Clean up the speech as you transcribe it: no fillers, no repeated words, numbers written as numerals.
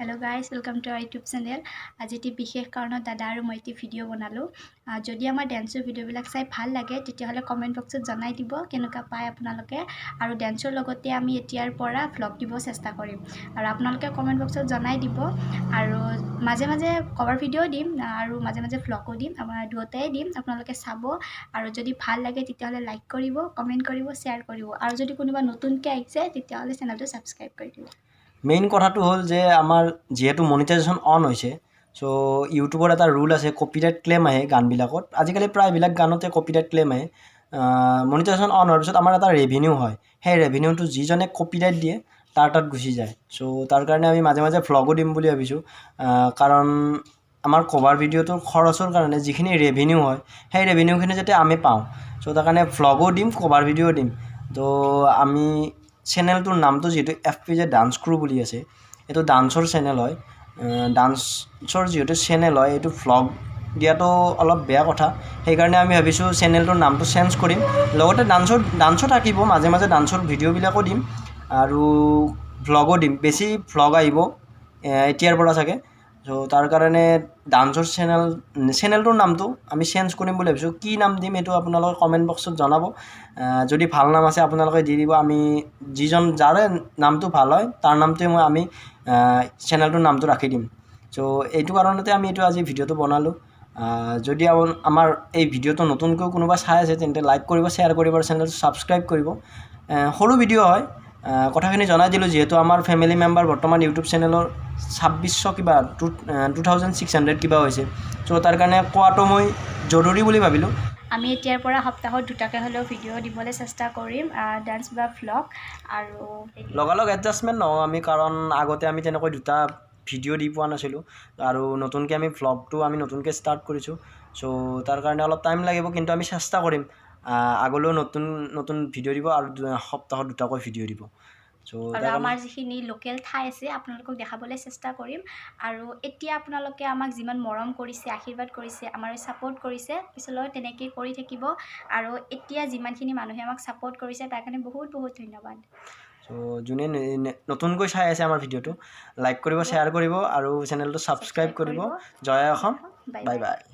Hello guys, welcome to our YouTube channel. আজি এটি বিশেষ কাৰণত দাদা আৰু মই এটি ভিডিঅ' বনালোঁ। যদি আমাৰ ডেন্সৰ ভিডিঅ'বিলাক চাই ভাল লাগে, তেতিয়াহ'লে কমেণ্ট বক্সত জনাই দিব কেনেকুৱা পায় আপোনালোকে। আৰু ডেন্সৰ লগতে আমি এতিয়াৰ পৰা ভ্লগ দিব চেষ্টা কৰিম আৰু আপোনালোকে কমেণ্ট বক্সত জনাই দিব। আৰু মাজে মাজে কভাৰ ভিডিঅ' দিম আৰু মাজে মাজে ভ্লগো দিম, আমাৰ দুয়োটাই দিম, আপোনালোকে চাব। আৰু যদি ভাল লাগে, তেতিয়াহ'লে লাইক কৰিব, কমেণ্ট কৰিব, শ্বেয়াৰ কৰিব। আৰু যদি কোনোবা নতুনকৈ আহিছে, তেতিয়াহ'লে চেনেলটো ছাবস্ক্ৰাইব কৰি দিব। মেইন কথাটো হ'ল যে আমাৰ যিহেতু মনিটাইজেশ্যন অন হৈছে, চ' ইউটিউবৰ এটা ৰুল আছে, কপিৰাইট ক্লেইম আহে গানবিলাকত। আজিকালি প্ৰায়বিলাক গানতে কপিৰাইট ক্লেইম আহে। মনিটাইজেশ্যন অন হোৱাৰ পিছত আমাৰ এটা ৰেভিনিউ হয়। সেই ৰেভিনিউটো যিজনে কপিৰাইট দিয়ে, তাৰ তাত গুচি যায়। চ' তাৰ কাৰণে আমি মাজে মাজে ভ্লগো দিম বুলি ভাবিছোঁ, কাৰণ আমাৰ কভাৰ ভিডিঅ'টোৰ খৰচৰ কাৰণে যিখিনি ৰেভিনিউ হয়, সেই ৰেভিনিউখিনি যাতে আমি পাওঁ। চ' তাৰ কাৰণে ভ্লগো দিম, কভাৰ ভিডিঅ'ও দিম। ত' আমি চেনেলটোৰ নামটো যিহেতু F P J dance crew বুলি আছে, এইটো ডান্সৰ চেনেল হয়। ডান্সৰ যিহেতু চেনেল হয়, এইটো ভ্লগ দিয়াটো অলপ বেয়া কথা। সেইকাৰণে আমি ভাবিছোঁ চেনেলটোৰ নামটো চেঞ্জ কৰিম। লগতে ডান্সো থাকিব, মাজে মাজে ডান্সৰ ভিডিঅ'বিলাকো দিম আৰু ভ্লগো দিম। বেছি ভ্লগ আহিব এতিয়াৰ পৰা চাগে। চ' তাৰ কাৰণে ডান্সৰ চেনেলটোৰ নামটো আমি চেঞ্জ কৰিম বুলি ভাবিছোঁ। কি নাম দিম, সেইটো আপোনালোকে কমেণ্ট বক্সত জনাব। যদি ভাল নাম আছে, আপোনালোকে দি দিব। আমি যিজন যাৰে নামটো ভাল হয়, তাৰ নামটোৱে আমি চেনেলটোৰ নামটো ৰাখি দিম। চ' এইটো কাৰণতে আমি এইটো আজি ভিডিঅ'টো বনালোঁ। যদি আমাৰ এই ভিডিঅ'টো নতুনকৈ কোনোবা চাই আছে, তেন্তে লাইক কৰিব, শ্বেয়াৰ কৰিব আৰু চেনেলটো ছাবস্ক্ৰাইব কৰিব। সৰু ভিডিঅ' হয়, কথাখিনি জনাই দিলোঁ, যিহেতু আমাৰ ফেমিলি মেম্বাৰ বৰ্তমান ইউটিউব চেনেলৰ 2600 কিবা, 2600 কিবা হৈছে। চ' তাৰ কাৰণে কোৱাটো মই জৰুৰী বুলি ভাবিলোঁ। আমি এতিয়াৰ পৰা সপ্তাহত দুটাকৈ হ'লেও ভিডিঅ' দিবলৈ চেষ্টা কৰিম, ডান্স বা ভ্লগ আৰু লগালগ এডজাষ্টমেণ্ট নহওঁ আমি, কাৰণ আগতে আমি তেনেকৈ দুটা ভিডিঅ' দি পোৱা নাছিলোঁ আৰু নতুনকৈ আমি ভ্লগটো আমি নতুনকৈ ষ্টাৰ্ট কৰিছোঁ। চ' তাৰ কাৰণে অলপ টাইম লাগিব, কিন্তু আমি চেষ্টা কৰিম আগলৈও নতুন নতুন ভিডিঅ' দিব আৰু সপ্তাহত দুটাকৈ ভিডিঅ' দিব। চ' আৰু আমাৰ যিখিনি লোকেল ঠাই আছে, আপোনালোকক দেখাবলৈ চেষ্টা কৰিম। আৰু এতিয়া আপোনালোকে আমাক যিমান মৰম কৰিছে, আশীৰ্বাদ কৰিছে, আমাৰ ছাপোৰ্ট কৰিছে, পিছলৈও তেনেকেই কৰি থাকিব। আৰু এতিয়া যিমানখিনি মানুহে আমাক ছাপোৰ্ট কৰিছে, তাৰ কাৰণে বহুত বহুত ধন্যবাদ। চ' যোনে নতুনকৈ চাই আছে আমাৰ ভিডিঅ'টো, লাইক কৰিব, শ্বেয়াৰ কৰিব আৰু চেনেলটো ছাবস্ক্ৰাইব কৰিব। জয় অসম। বাই। Bye bye.